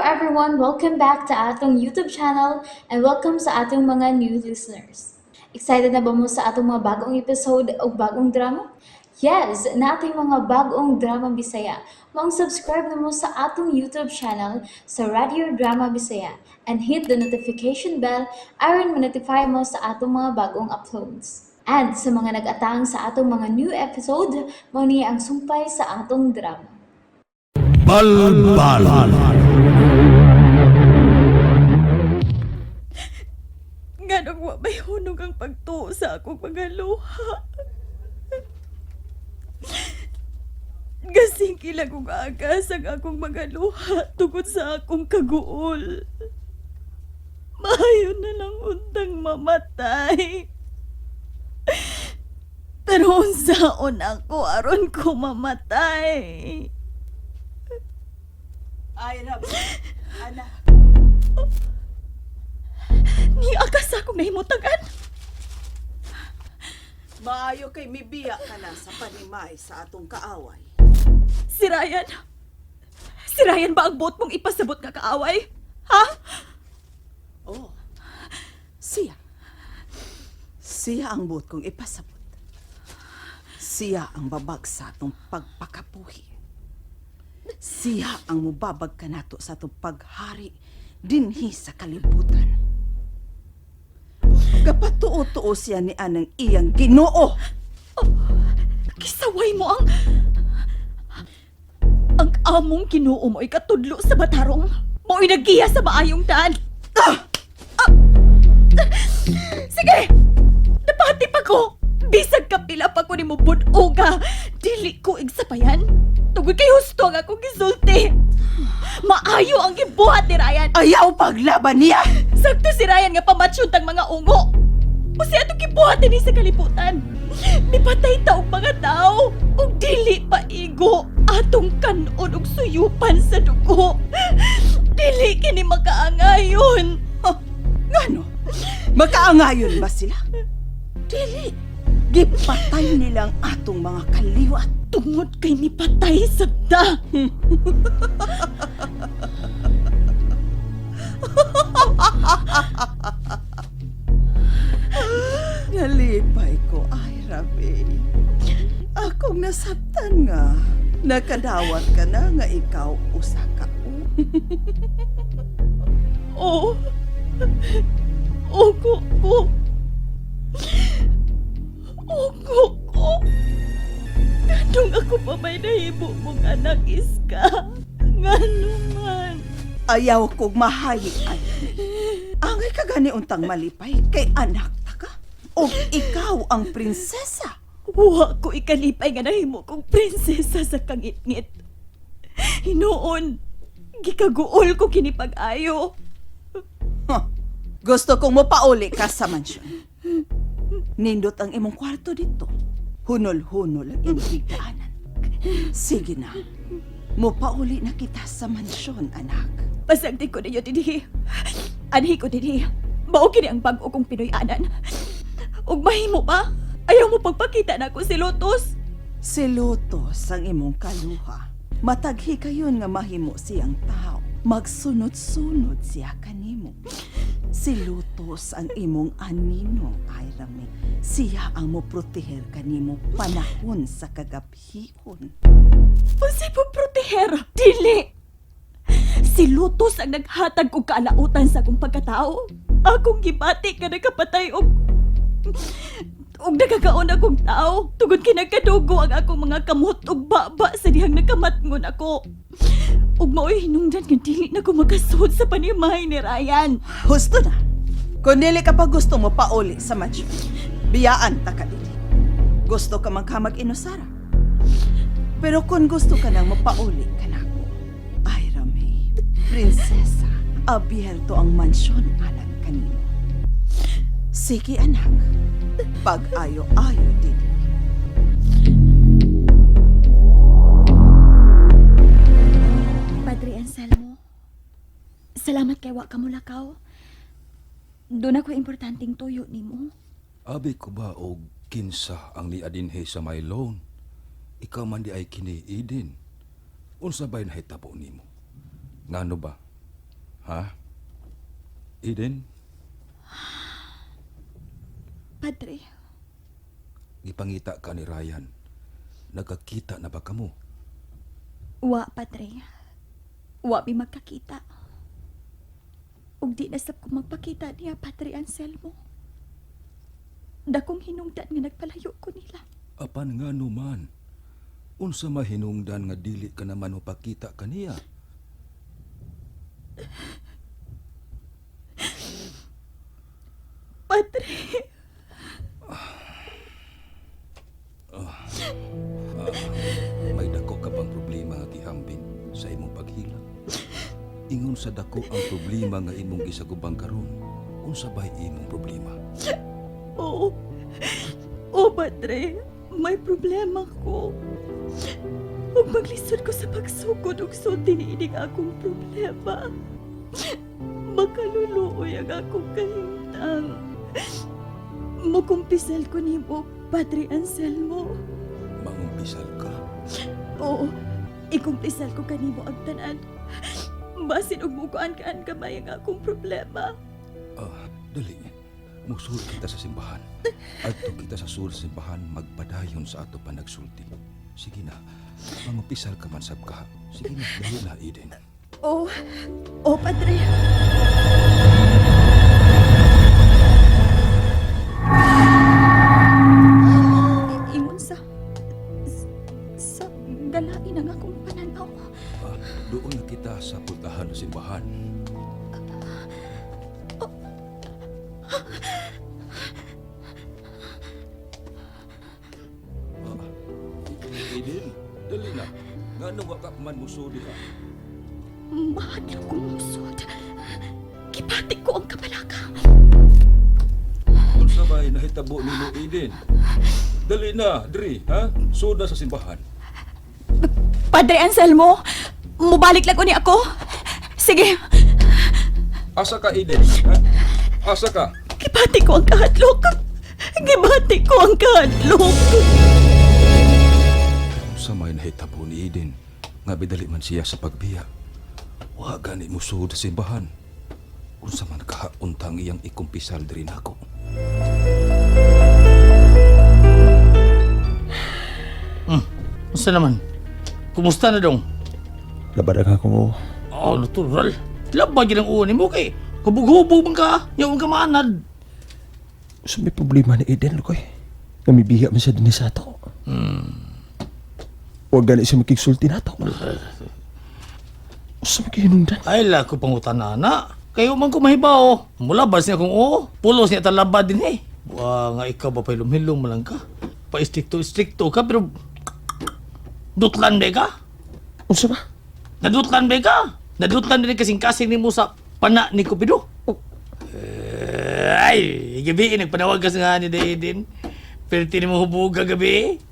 everyone! Welcome back to atong YouTube channel and welcome sa atong mga new listeners. Excited na ba mo sa atong mga bagong episode o bagong drama? Yes, nating mga bagong drama Bisaya. Maong subscribe na mo sa atong YouTube channel sa Radio Drama Bisaya and hit the notification bell aron ma-notify mo sa atong mga bagong uploads. And sa mga nag-atang sa atong mga new episode, mao ni ang sumpay sa atong drama. Balbal. Nganong wa may hunog ang pagtuo sa akong mga luha. Gasing ilang kong agas ang akong mga luha tungod sa akong kaguol. Maayo na lang untang mamatay. Pero unsaon ako aron ko mamatay. Ay, Rab. Anak, Niagas akong nahimutagan. Maayo kay mibiya ka na sa panimay sa atong kaaway. Si Ryan. Si Ryan ba ang bot mong ipasabot nga kaaway? Ha? Oh, siya. Siya ang buot kong ipasabot. Siya ang babag sa atong pagpakapuhi. Siya ang mubabag kanato sa atong paghari dinhi sa kalibutan. Kapatuo-tuo siya ni anang iyang Ginoo. Kisaway mo ang... Ang among Ginoo mo'y katudlo sa batarong. Mo'y naggiya sa maayong daan. Ah! Ah! Sige! Napati pa ko! Bisag kapila pa ko ni mo budoga. Dili ko igsapayan. Tungod kay husto ang akong gisulti. Maayo ang gibuhat ni Ryan. Ayaw paglaban niya! Sakto si Ryan nga pamatsyon tang mga ungo. O siya itong gibuhat ni sa kalibutan. Nipatay ta og mga tao. Ug dili pa igo atong kanon og suyupan sa dugo. Dili kini makaangayon. Oh, ngano? Makaangayon ba sila? Dili. Gipatay nilang atong mga kaliwat. Tungod kay nipatay sabta. Nalipay ko, ay Rabi. Akong nasabtan nga. Nakadawat ka na nga ikaw usa ka. Oo. Ugo ko. Ugo ko. Nganong ako pa may nahimo mong anak, Iska? Ngano man? Ayaw kog mahayi ay. Angay ka gani untang malipay kay anak ta ka. O ikaw ang prinsesa. Wa ko ikalipay nga nahimo kong prinsesa sa kangitngit. Hinuon, gikaguol ko kini pag-ayo. Huh. Gusto kong mopauli ka sa mansyon. Nindot ang imong kwarto dito. Hunol-hunol ang imong higdaanan. Sige na. Mopauli na kita sa mansyon, anak. Pasagdi ko ninyo dinhi. Anhi ko dinhi. Mao kini ang bag-o kong Pinoy-anan. Ug mahimo ba? Ayaw mo pagpakita na ako si Lotus. Si Lotus ang imong kaluha. Mataghi kayon nga mahimo siyang tao. Magsunod-sunod siya kanimo. Si Lotus ang imong anino, ay Rami. Siya ang moproteher kanimo panahon sa kagabhihon. Unsay po proteher? Dili! Si Lotus ang naghatag og kaalautan sa akong pagkatao. Akong gibati nga nakapatay og nagkakaon akong tao tungod kay nagkadugo ang akong mga kamot ug baba sa dihang nakamatngon ako. Ug mao'y hinungdan nga dili na ko makasuod sa panimay ni Ryan. Husto na. Kung dili ka pa gusto mo pauli sa mansyon, biyaan ta ka dili. Gusto ka man ka mag-inusara. Pero kung gusto ka nang mapauli ka na ako, ay Ramay, prinsesa, abierto ang mansyon alang kanino. Sige anak, pag-ayo-ayo dili. Padre Anselmo, salamat kay wa ka mulakaw. Doon ako importanteng tuyo nimo. Abi ko ba og kinsa ang niadinhe sa my loan? Ikaw man di ay kini Eden. Unsa ba'y nahitabo nimo? Ngano ba? Ha? Eden, Padre, gipangita ka ni Ryan. Nagkakita na ba kamo? wa, Padre. Wa mi magkakita. Ug di na sab ko magpakita niya, Padre Anselmo. Dakong hinungdan nga nagpalayo ko nila. Apan nga numan. Unsa mahinungdan nga dili ka naman mapakita kaniya? Padre, May dako ka bang problema nga gihambin sa imong paghilak? Ingon sa dako ang problema nga imong gisagubang karon. Unsa bay imong problema? oo. Oo, Padre. May problema ko. Ug maglisod ko sa pagsugod og sulti niining akong problema. Makaluluoy ang akong kahimtang. Mukumpisal ko nimo, Padre Anselmo. Mangumpisal ka. Oo, ikumpisal ko kanimo ang tanan. Basin og mukuan-kaan kamay ang akong problema. Ah, dali. Musul kita sa simbahan. Adto kita sa sul sa simbahan magpadayon sa ato panagsulti. Sige na. Mangumpisal ka man sab ka. Sige na, dali na Eden. Oo, oh, Padre. Ingon sa galain ang akong pananaw. Ah, doon na kita sa pultahan sa simbahan. Ah, Eden, dali na. Ngano wa ka man musuli ha? Mahadlok kong musod. Gipatik ko ang kabalaka. Unsa bay nahitabo nimo Eden? Dali na, diri, ha? Suda sa simbahan. Padre Anselmo, mubalik lang uni ako. Sige, Asa ka Eden, ha? Asa ka? gibati ko ang kahadlok. Gibati ko ang kahadlok. Unsa may nahitabo ni Eden? Nga bidali man siya sa pagbiya. Wa gani musuod sa simbahan. Unsa man kaha untang iyang ikumpisal diri nako. Unsa naman? Kumusta na dong? Labadag ako. Oh, natural. Labag yun ang uwan mo kay. Hubog-hubog man ka. Yaw ka maanad. So may problema ni Eden, Lukoy. Namibiha man siya din sa ato. Huwag gani siya makigsulti na ato. Sa may kahinungdan. Ay, la ko pangutan na, na. Kayo man ko mahibaw. Mula ba niya kung oo. Pulos niya talaba din eh. Wa nga ikaw ba pailom-hilom mo lang ka. Pa-istrikto-istrikto ka pero dutlan ba ka? Unsa ba? Nadutlan ba ka? Nadutlan din kasing-kasing ni mo sa pana ni Cupido. Ay, gabi, nagpanawag ka sa nga ni Daidin. Pero tini mo hubog kagabi.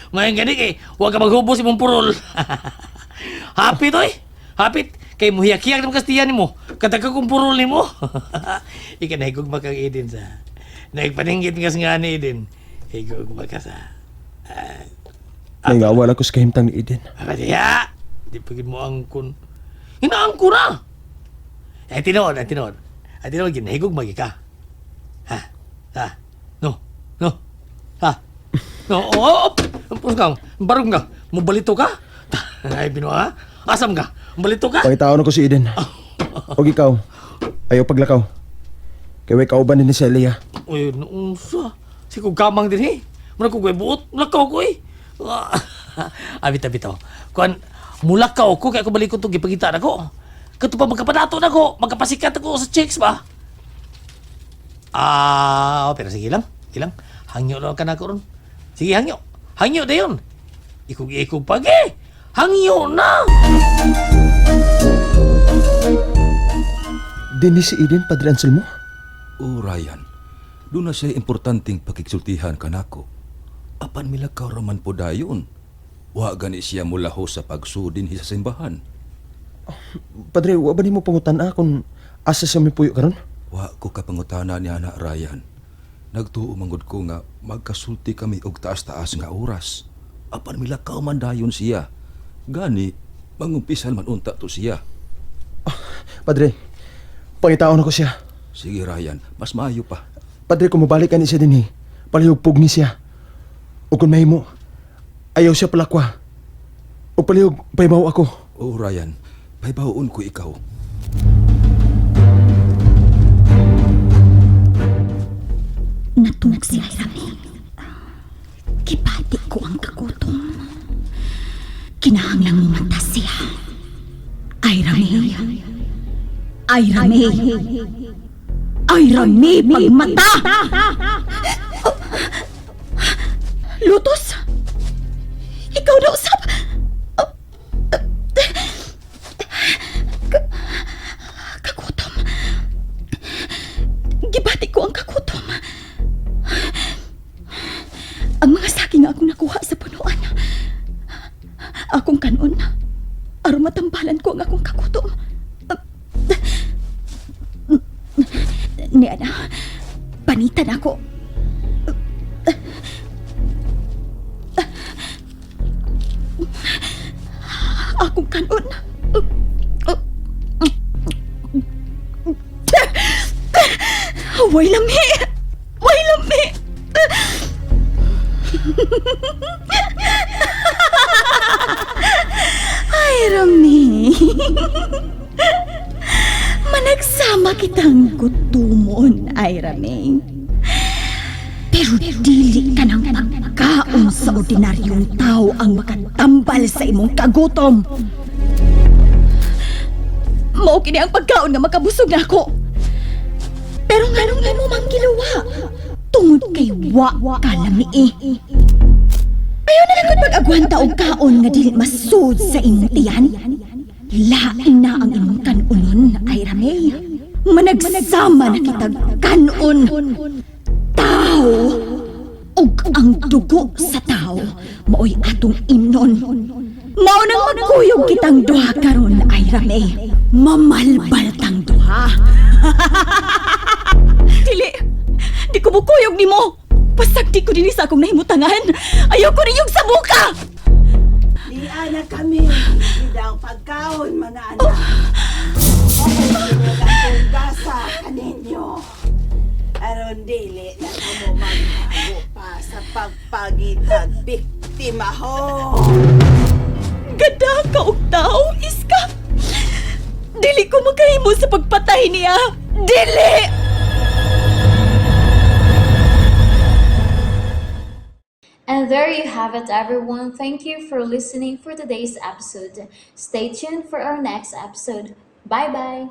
Mayang gani kay, huwag ka maghubos imong purol. Hapit oy. Hapit kay muhiyak-hiyak na kastiyan nimo. Kataga kong purol nimo. Ika nahigog kang Eden sa. Nagpaninggit ka sa nga ni Eden. Higog ka sa. Nangawala ko sa kahimtang ni Eden. Apa siya? Di pagid mo angkon. Hinaangko na! Eh, tinuod, eh, tinuod. Eh, tinuod, ginahigog magi ka. Ha? Ha? No? No? Ha? No? Oh, oh, oh. Ka, barog ka. Mubalito ka? Ay, binuha. Asam ka? Mubalito ka? Pangitaon ako si Eden. Og ikaw, ayaw paglakaw. Kay way kauban din ni si Elia. Uy, noong sa. Si kong kamang din eh. Muna ko buot. Mulakaw ko eh. Abit, abit ako. Kuan, mulakaw ko kaya ko balik ko itong gipagita na ko. Kato pa magkapanato na ko. Magkapasikat ako sa chicks ba? Ah, pero sige lang. Sige lang. Hangyo lang ka na ko ron. Sige, hangyo. Hangyo na yun. Ikog-ikog pag eh. Hangyo na! Din ni si Eden, Padre Anselmo? O Ryan, doon na siya importanteng pakigsultihan kanako. Apan milakaw raman po dayon. Wa gani siya mulaho sa pagsudin sa simbahan. Padre, wa ba nimo pangutan-a kung asa siya may puyo karon? Wa ko kapangutana niya na Ryan. Nagtuo manggod ko nga magkasulti kami og taas-taas nga oras. Apan milakaw man dayon siya. Gani, mangumpisal man unta to siya. Padre, pangitaon ako siya. Sige, Ryan, mas maayo pa. Padre, kung mabalik ani siya dinhi, palihog ni siya. O kung mahimo, ayaw siya palakwa. O palihog, pahibaw ako. Oo, Ryan, pahibaon ko ikaw. Natungog si Irame. Gibati ko ang kagutom. Kinahanglang mumata siya. Ay, Rame. Ay, Rame. Ay, Rame, pagmata! Lotus? Ikaw na usap! Kagutom. Gibati ko ang kagutom. Ang mga saging nga akong nakuha sa punuan. Akong kanon. Aron matambalan ko ang akong kagutom. Ni ana, panitan ako. Akong kanon. Way lami! Way lami! Ay, Rami. Managsama kitang gutumon, ay Rami. Pero dili ka ng pagkaon sa ordinaryong tao ang makatambal sa imong kagutom. Mao kini ang pagkaon nga makabusog na ako. Pero nganong imo mang giluwa? Tungod kay wa ka lami eh. Ayaw na lang kung pag-agwanta og kaon nga dili masud sa imong tiyan. Lain na ang imong kanunon, ay Ramay. Managsama na kitag kanon. Tao! Ug ang dugo sa tao, maoy atong imnon. Mao nang magkuyog kitang duha karon, ay Ramay. Mamalbal tang duha. Dili! Di ko mukuyog nimo! Pasagdi ko dinhi sa akong nahimutangan! Ayaw ko ninyong sabuka! Di na kami. Di daw pagkaon, mga anak. Oh, gasa kaninyo. Aron dili na kamo maghago pa sa pagpagitag biktima ho. Ganda ka og tao, Iska! Dili ko makahimo sa pagpatay niya! Dili! And there you have it, everyone. Thank you for listening for today's episode. Stay tuned for our next episode. Bye bye.